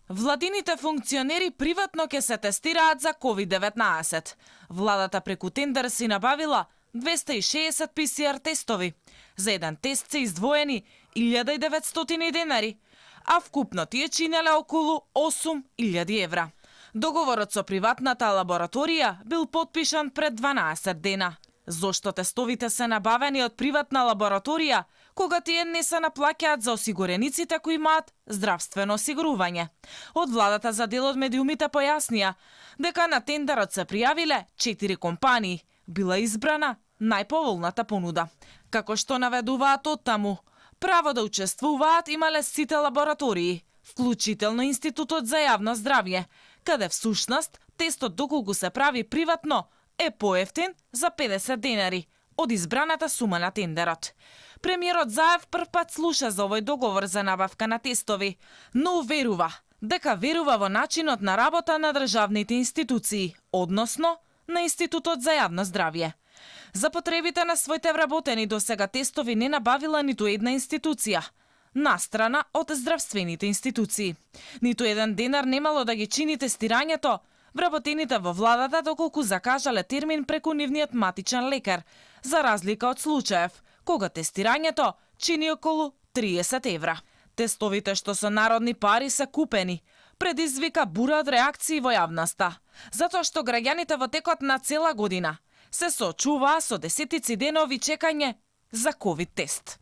Владините функционери приватно ќе се тестираат за COVID-19. Владата преку тендер си набавила 260 ПСР тестови. За еден тест се издвоени 1900 денари, а вкупно тие чинеле околу 8000 евра. Договорот со приватната лабораторија бил потпишан пред 12 дена. Зошто тестовите се набавени од приватна лабораторија, кога тие не се наплаќаат за осигурениците кои имаат здравствено осигурување? Од владата за дел од медиумите појаснија дека на тендерот се пријавиле 4 компании. Била избрана најповолната понуда. Како што наведуваат оттаму, право да учествуваат имале сите лаборатории, вклучително Институтот за јавно здравје, каде всушност тестот доколку се прави приватно е поевтин за 50 денари од избраната сума на тендерот. Премиерот Заев првпат слуша за овој договор за набавка на тестови, но верува во начинот на работа на државните институции, односно на Институтот за јавно здравје. За потребите на своите вработени досега тестови не набавила ниту една институција, настрана од здравствените институции. Ниту еден денар немало да ги чини тестирањето вработените во владата доколку закажале термин преку нивниот матичен лекар, за разлика од случаев, кога тестирањето чини околу 30 евра. Тестовите што со народни пари се купени, предизвика бура од реакции во јавноста, затоа што граѓаните во текот на цела година се соочуваа со десетици денови чекање за ковид тест.